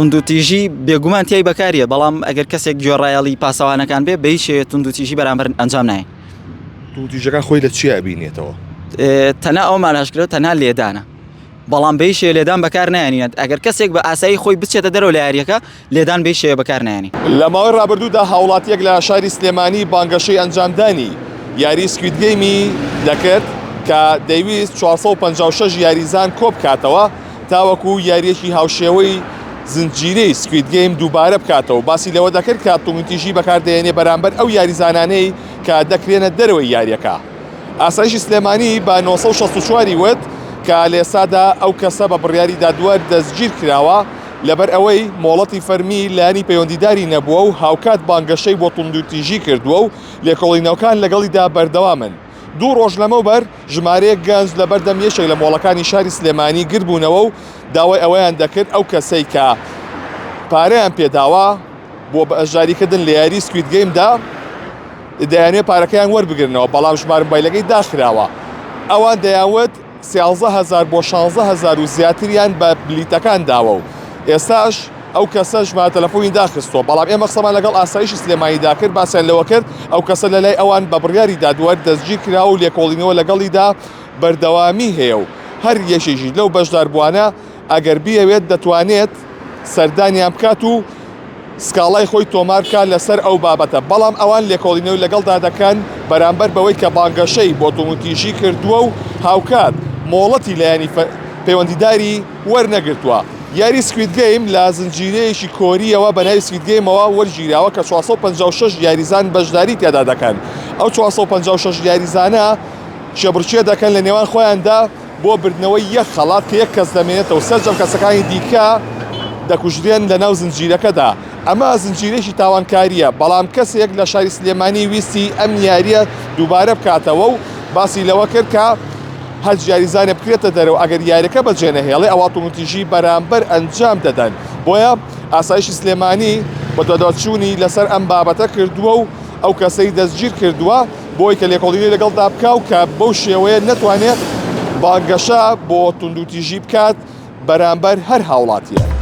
توندوتیژی بێگومان تیای بەکاریە بەڵام ئەگەر کەسێک گوێڕایەڵی پاسەوانەکان بێ بە هیچ شێوەیەک توندوتیژی بەرامبەر ئەنجام نایەن. توندوتیژەکان خۆی لە چیا ئەبینێتەوە؟ تەنها ئەومان ئاشکرا تەنها لێدانە بەڵام بە هیچ شێوەیەک لێدان بەکار نایەنین ئەگەر کەسێک بە ئاسایی خۆی بچێتە دەرەوە لە یاریەکە لێدان بە هیچ شێوەیەک بەکار نایەنین. لە ماوەی ڕابردوودا هاوڵاتییەک لە شاری سلێمانی بانگەشەی ئەنجامدانی یاری Squid Game ی دەکرد کە دەیویست 456 یاریزان کۆبکاتەوە تاوەکو یارییەکی هاوشێوەی زنجیرەی Squid Game دووبارە بکاتەوە، باسی لەوە دەکرد کە توندوتیژی بەکاردەهێنێ بەرامبەر ئەو یاریزانانەی کە دەکرێنە دەرەوەی یارییەکە. ئاسایشی سلێمانی بە 964 ی وت کە لە ئێستادا ئەو کەسە بە بڕیاری دادوەر دەستگیرکراوە لەبەر ئەوەی مۆڵەتی فەرمی لایەنی پەیوەندیداری نەبووە و هاوکات بانگەشەی بۆ توندوتیژی کردووە و لێکۆڵینەوەکان لەگەڵیدا بەردەوامن. دوو ڕۆژ لەمەوبەر ژمارەیەک گەنج لەبەردەم یەکێک لە مۆڵەکانی شاری سلێمانی گردبوونەوە و داوای ئەوەیان دەکرد ئەو کەسەی کە پارەیان پێداوە بۆ بەشداریکردن لە یاری Squid Game دا دەیانوێت پارەکەیان وەربگرنەوە بەڵام ژمارە مۆبایلەکەی داخراوە ئەوان دەیانوت 13 هەزار بۆ 16 هەزار و زیاتریان بە بلیتەکان داوە و ئێستاش ئەو کەسە ژمارە تەلەفۆنی داخستووە، بەڵام ئێمە قسەمان لەگەڵ ئاسایشی سلێمانیدا کرد، باسیان لەوە کرد ئەو کەسە لەلای ئەوان بە بڕیاری دادوەر دەستگیرکراوە و لێکۆڵینەوە لەگەڵیدا بەردەوامی هەیە و هەر یەکێکیش لەو بەشداربووانە ئەگەر بیەوێت دەتوانێت سەردانیان بکات و سکاڵای خۆی تۆمار بکات لەسەر ئەو بابەتە، بەڵام ئەوان لێکۆڵینەوەی لەگەڵدا دەکەن بەرامبەر بەوەی کە بانگەشەی بۆ توندوتیژی کردووە و هاوکات مۆڵەتی لایەنی پەیوەندیداری وەرنەگرتووە. یاری Squid Game لە زنجیرەیەکی کۆرییەوە بە ناوی Squid Game ەوە وەرگیراوە کە 456 یاریزان بەشداری تیادا دەکەن. ئەو 456 یاریزانە کێبڕکێ دەکەن لە نێوان خۆیاندا بۆ بردنەوەی یەک خەڵات کە یەک کەس دەمێنێتەوە سەرجەم کەسەکانی دیکە دەکوژرێن لە ناو زنجیرەکەدا. ئەمە زنجیرەیەکی تاوانکارییە، بەڵام کەسێک لە شاری سلێمانی ویستی ئەم یارییە دووبارە بکاتەوە و باسی لەوە کرد کە هەرچ یاریزانێک بکرێتە دەرەوە ئەگەر یاریەکە بەجێنەهێڵێ ئەوا توندوتیژی بەرامبەر ئەنجام دەدەن بۆیە ئاسایشی سلێمانی بەدواداچوونی لەسەر ئەم بابەتە کردووە و ئەو کەسەی دەستگیر کردووە بۆی کە لێکۆڵینەوەی لەگەڵدا بکا و کە بەو شێوەیە نەتوانێت بانگەشە بۆ توندوتیژی بکات بەرامبەر هەر هاوڵاتیەک.